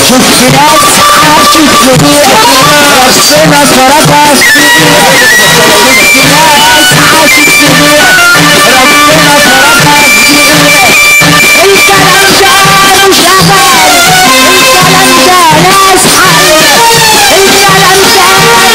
شفت ناس عاشت في ضيق ربنا فرجها في دقيقة. شفت ناس عاشت في ضيق ربنا فرجها في دقيقة. الكلام ده مش أغاني، الكلام ده ناس حقيقة، الكلام ده مش أغاني، الكلام ده ناس حقيقة. شفت ناس عاشت في ضيق ربنا فرجها في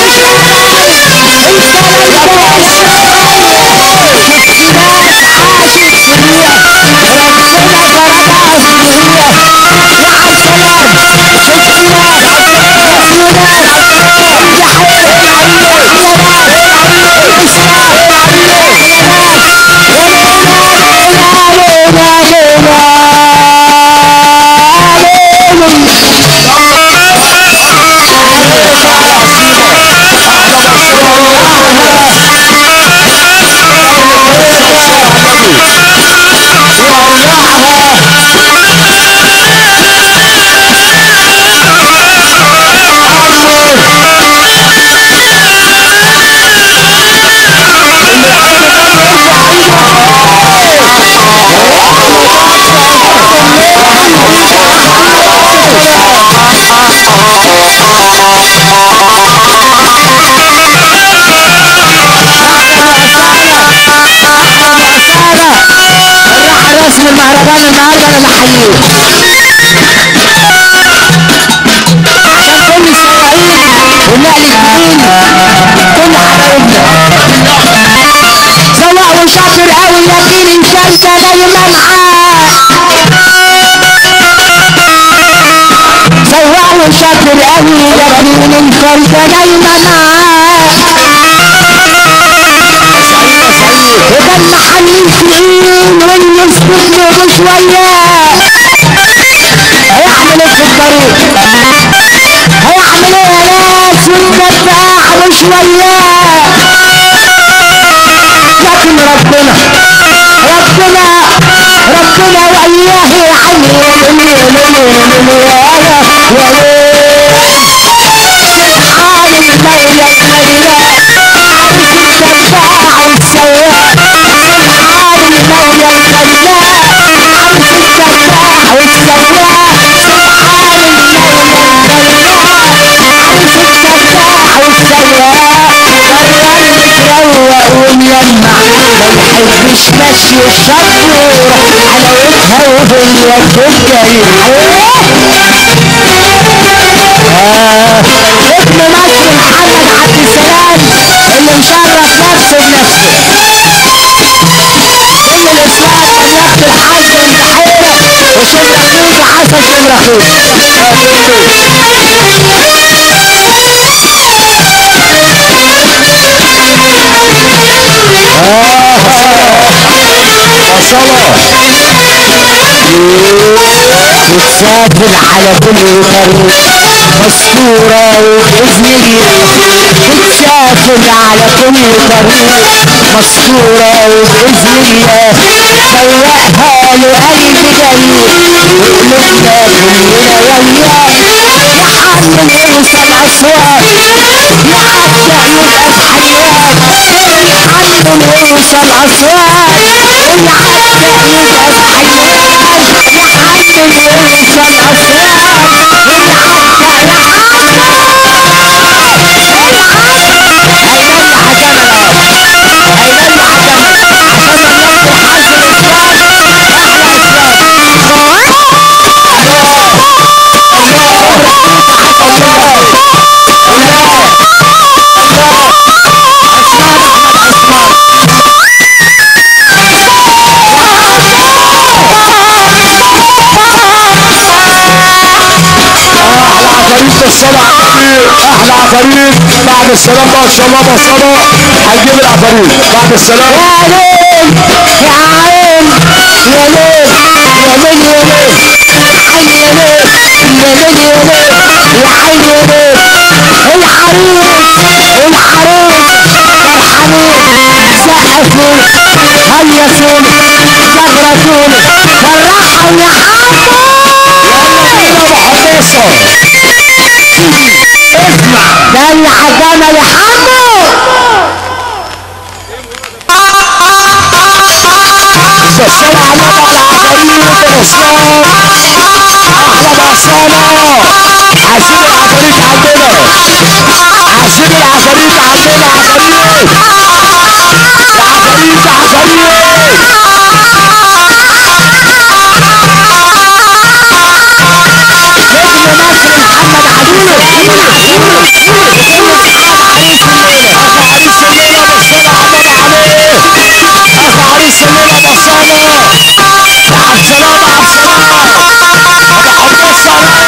دقيقة. يا عالسلام شفت ناس ناس المهرجان النهارده انا بحييه عشان كل السواقين والنقل الجديد كل حبايبنا. سواق وشاطر قوي لكن الفايدة دايما معاه. سواق وشاطر قوي لكن الفايدة دايما معاه. وكان محلل تقيل واللي يسكت شوية هيعمل ايه في الطريق؟ هيعمل ايه يا ناس والدفاع وشوية؟ لكن ربنا ربنا ربنا وإياه يا عيني يا ليل يا ليل يا ليل. سبحان المولى المولى عرس الدفاع والسواق. سبحان المولى المولى عرس الدفاع والسواق. سبحان المولى المولى عرس الدفاع والسواق. متروق وملمع ما يحبش مشي الشطورة حلاوتها وهي بتتجري. ابن مصر محمد عبد السلام اللي مشرف نفسه بنفسه. كل الاسلام مملكة الحظ والبحيرة وشمرخيط وحسن شمرخيط. بتسافر على كل طريق مستورة وبإذن الله. بتسافر على كل طريق مستورة وبإذن الله. سوقها له قلب جريء وقلوبنا كلنا وياه. يا حمل يوصل أسوان يا عبد يبقى في حيوان. الحمل يوصل أسوان العبد يبقى في حيوان. يا حمل يوصل أسوان العبد يا حمل هيدلع جمل اهو، هيدلع جمل عشان مملكة الحظ الإسلام. أحلى إسلام. الصلاة على النبي. احلى عفاريت بعد السلام بقى ان شاء الله. بصلاة هنجيب العفاريت بعد السلام. يا ليل يا عين يا ليل يا ليل يا ليل عين يا ليل يا ليل يا ليل يا عين يا ليل. العريس العريس فرحانين سقفوا هيصوا زغرتوا فرحوا يا حمو. يلا بينا ابو حميصه. اسمع دلع جمل يا حمو. الصلاة على النبي العفاريت الاسلام. احلى بصلاة. يا عفاريت يا عفاريت. نجم مصر محمد عبد السلام. اخو عريس الليلة بالصلاة على النبي عليه. اخو عريس الليلة بالصلاة يا عبد السلام عبد السلام ابو حمص عليك.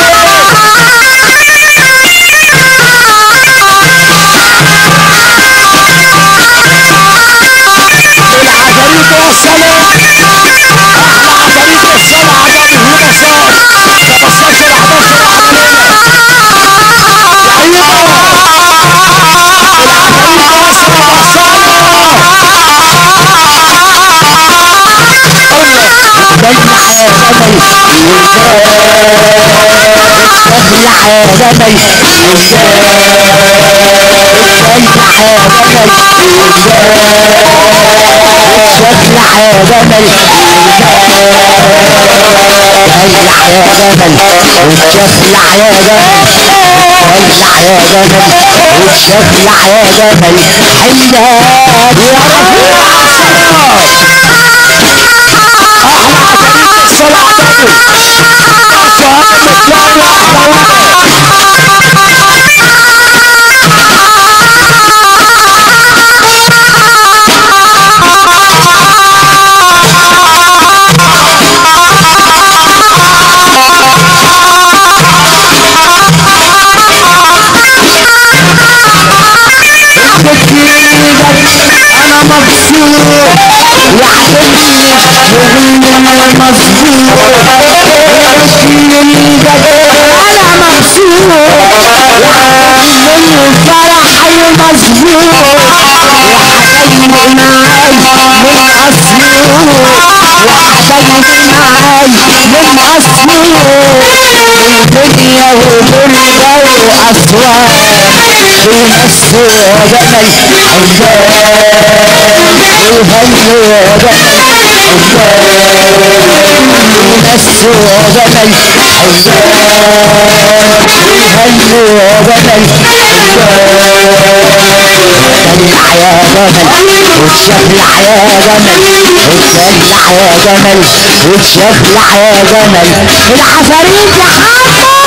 العفاريت والصلاة، احلى عفاريت والصلاة على النبي. وبصار 15 11 علينا يا عيبه. العفاريت وصلت بالصلاة. دلع يا جمل، دلع يا جمل، دلع يا جمل، دلع يا جمل، دلع يا جمل، وتشخلع يا جمل، دلع يا جمل، وتشخلع يا جمل، حياك يا رفيع السلام. احلى عفاريت الصلاة على النبي. شهادة متلعب احلى ولد. انا مبسوط يا حبيبي، شغلي مظبوط انا مبسوط يا حبيبي، فرحي مظبوط وحبايبي معاي من اسيوط، وحبايبي معاي من اسيوط، الدنيا وبرده واسوان بيمسوا يا جمل حياك، وهنوا يا جمل حياك، بيمسوا يا جمل حياك، وهنوا يا جمل حياك. دلع يا جمل وتشخلع يا جمل، وتدلع يا جمل وتشخلع يا جمل، العفاريت يا حمو.